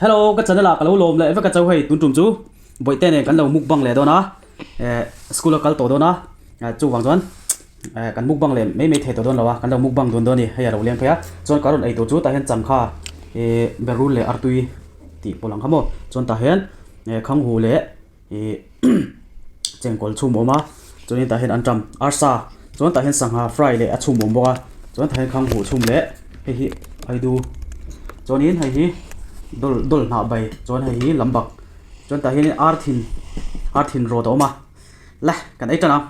Hello ka channel ah ka lo lawm leh vek a cho hei tun tum chu bawihte nen kan lo mukbang leh dawn a eh school a kal tawh dawn a eh chuvang chuan eh kan mukbang leh mai mai thei tawh dawn lo a kan lo mukbang dawn dawn a ni hei a lo leng phei a chuan ka rawn ei tur chu tah hian changkha eh berul leh artui tih pawlh ang kha maw chuan tah hian eh khanghu leh ih chengkawl chhum awm a chuanin tah hian anṭam arsa chuan tah hian sangha fry leh a chhum awm bawk a chuan tah hian khanghu chhum leh hei hi aidu chuanin hei hi dawl dawl hnah bai chuan hei hi lambak chuan tah hianin ar thin ar thin rawt a awm a le kan ei tan ang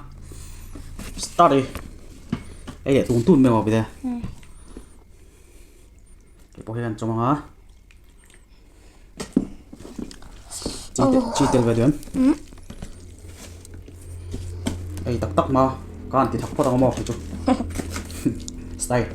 start e ei leh tun tun mai ang bawk hei pawh hian chawm ang a. Chi te chi tel ve duh em? Ei tak tak ma ka han ti thak phawt ang maw chu style.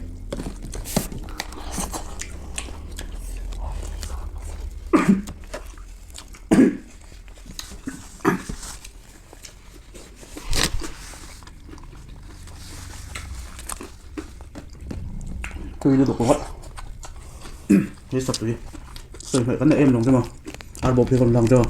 Tui lutuk ringawt hei satui sawi hmeh kan nei em lo ang che maw ar bawp hi a rawn lang che maw.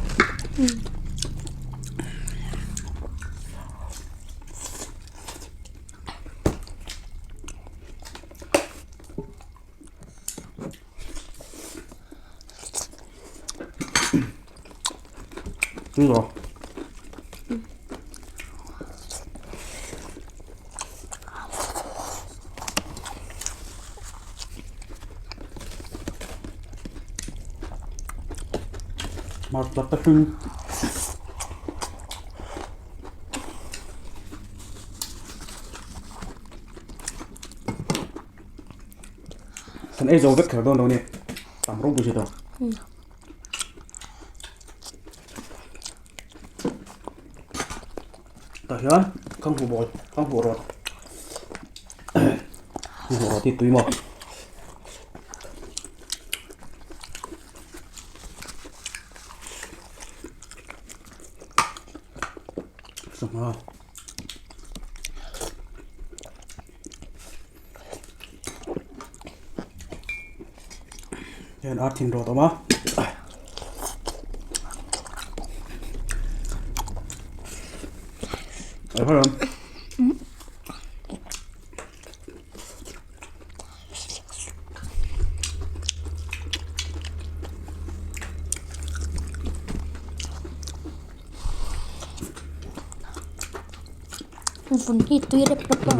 Tui lo. Hmarcha te hring. Kan ei zo vek kher dawn lo ni. Tam rawng pui si tawh. Tah hian khanghu bawl khanghu rawt khanghu rawt hi tui maw. Sangha. Hian ar thin rawt a awm a. Vun hi tui rep rep a.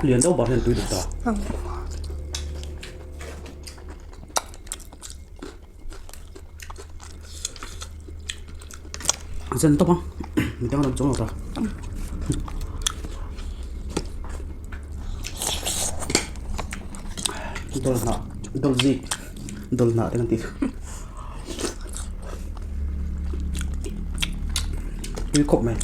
Lian deuh bar hian tui duh ta. Zen tawp a midang lam chuang lo ta. Dawl hnah dawl zik dawl hnah te kan tih. Tui khawp mai.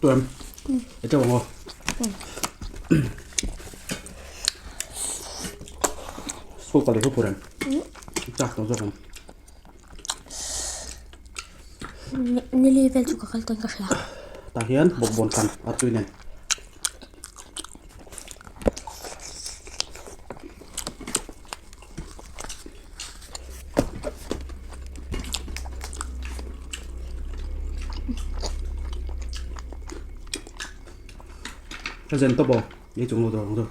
Tuan e teuh ang aw. School kal leh hup reng. Chak tawh zawk ang. Nili vel chu ka kal tawn ka hria. Tah hian bawkbawn kan artui nen. Ka zen tawp aw, ei chung lo tur ang chu.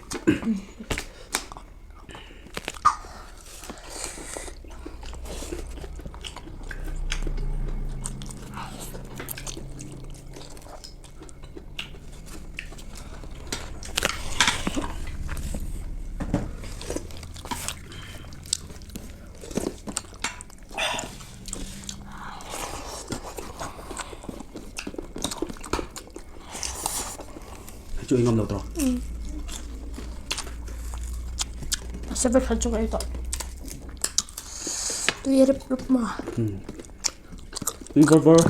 Chu i ngam lo tawh. Seven khat chu ka ei tawh. Tui rip rip ma. Tui vawr vawr.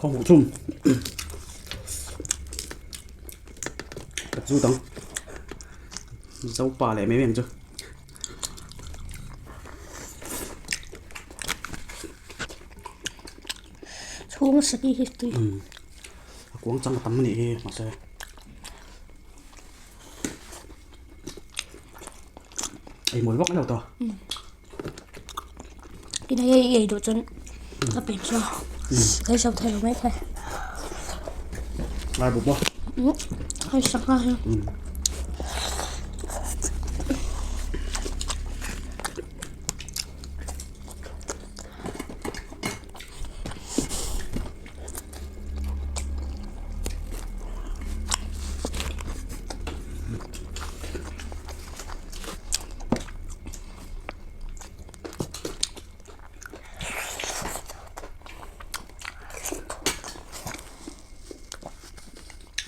Khaw hmuh thung ka chu dang zopa leh mai mai ang chu. Chhung saki hi tui. A kuang chang a tam anih hi mahse. Ei mawi vak lo tawh. Ina ei ei duh chuan ka pe chu. Ka sau thei lo mai thei. Ngai bawk maw? Hei sangha hi.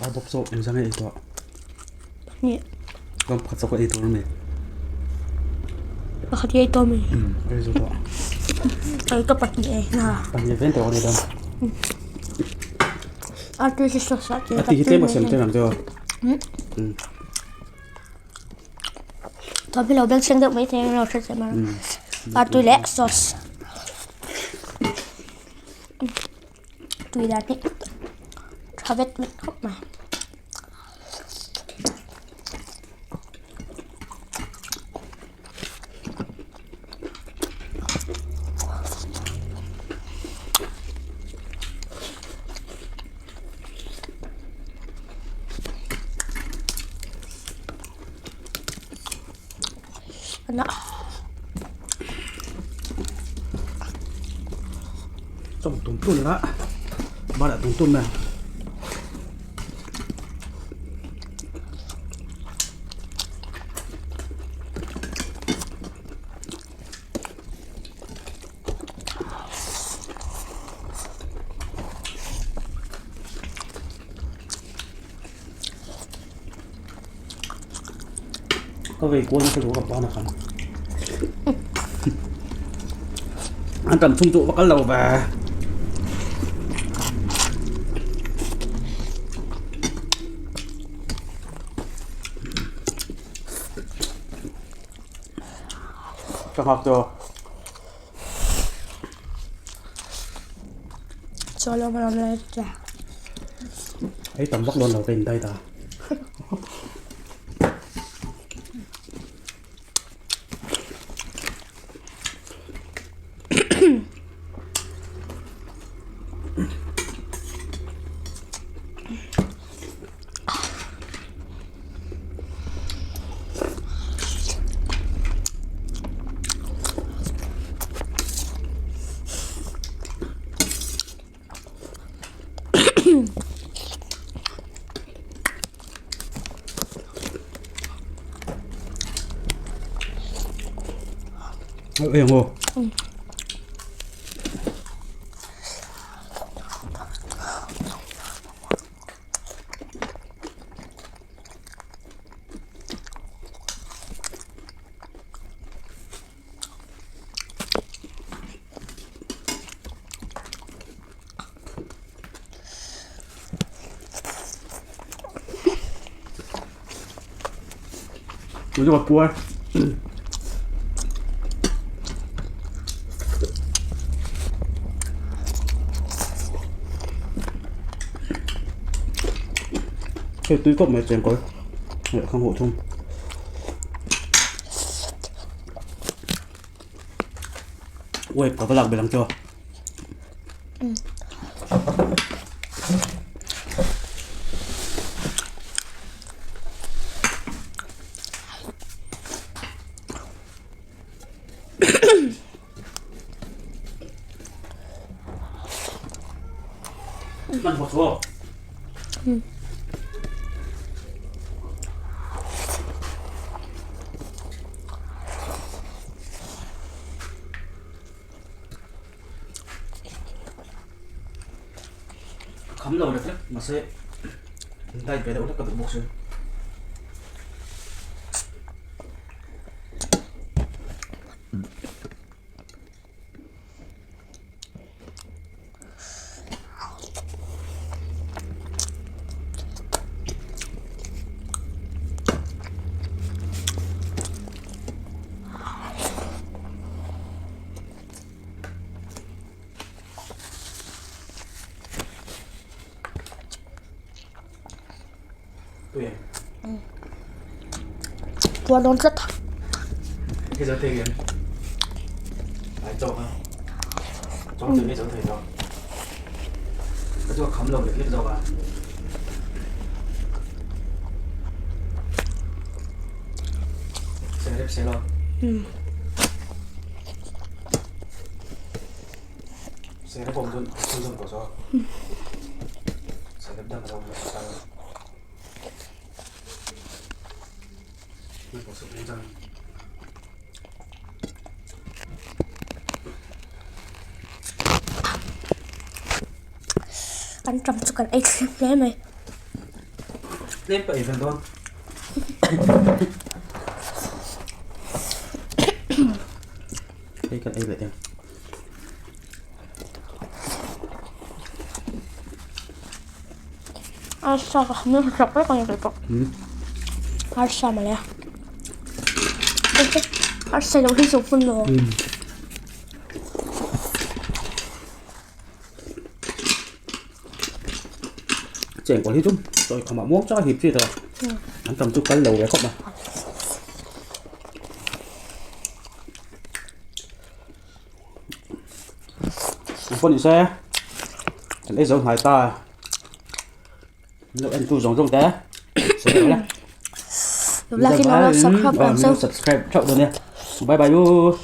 A bawp zawk engzah nge ei tawh? Pahnih. Chuan pakhat zawk a ei tur a ni. Pakhat hi ei tawh mi? Umm ei zo tawh. Ei ka pahnih ei na. Pahnih ven tawh a ni dawn. A tui hi saw saw A tui hi tlem a sem tlem ang chu. Umm. Thawm hi lo beng chheng deuh mai thei ang lo hre thei mai. A tui leh sauce. Tui dan hi tha vet vet khawp mai. Chawm tum tun la barah tum tun mai ang. Ka vei kual nasa duh ka pa na khan. An tam chhung chu va kal lo ve. Ka nghak chu. Hei tam vak dawn lo ka in dai ta. Eng aw. Nó cho bà cua. Hei tui kawp mai chengkawl leh kha hmuh thung. Wave ka va lak belh ang chu. Kham lo lek lek mahse diet ve deuh hlek ka duh bawk si. Puan dawn tlat. Hei zo thei em? Ai chawk a. Chawk chu hei zo thei lo. Ka chu a kham lo lek lek zawk a. Se rep se lo. Se rep awm dun chhun zawm tawh zawk. Se rep dang a lo sa. An ṭam chu kan ei thleng hle mai. Tlem ka ei vel dawn. Hei kan ei leh em. Arsa ka hmu hlawk vek a ni kei pawh. Arsa mawle a. Arsa lo hi chu hmun lo. Chengkawl hi chu chawi khamah muang chang a hip chi ta. An tam chu kal lo ve khawp mai. Ang pawh ni se kan ei zo hnai ta lo en tu zawng zawng te sawi leh Like in lo subscribe subscribe theuh dawn nia bye bye u.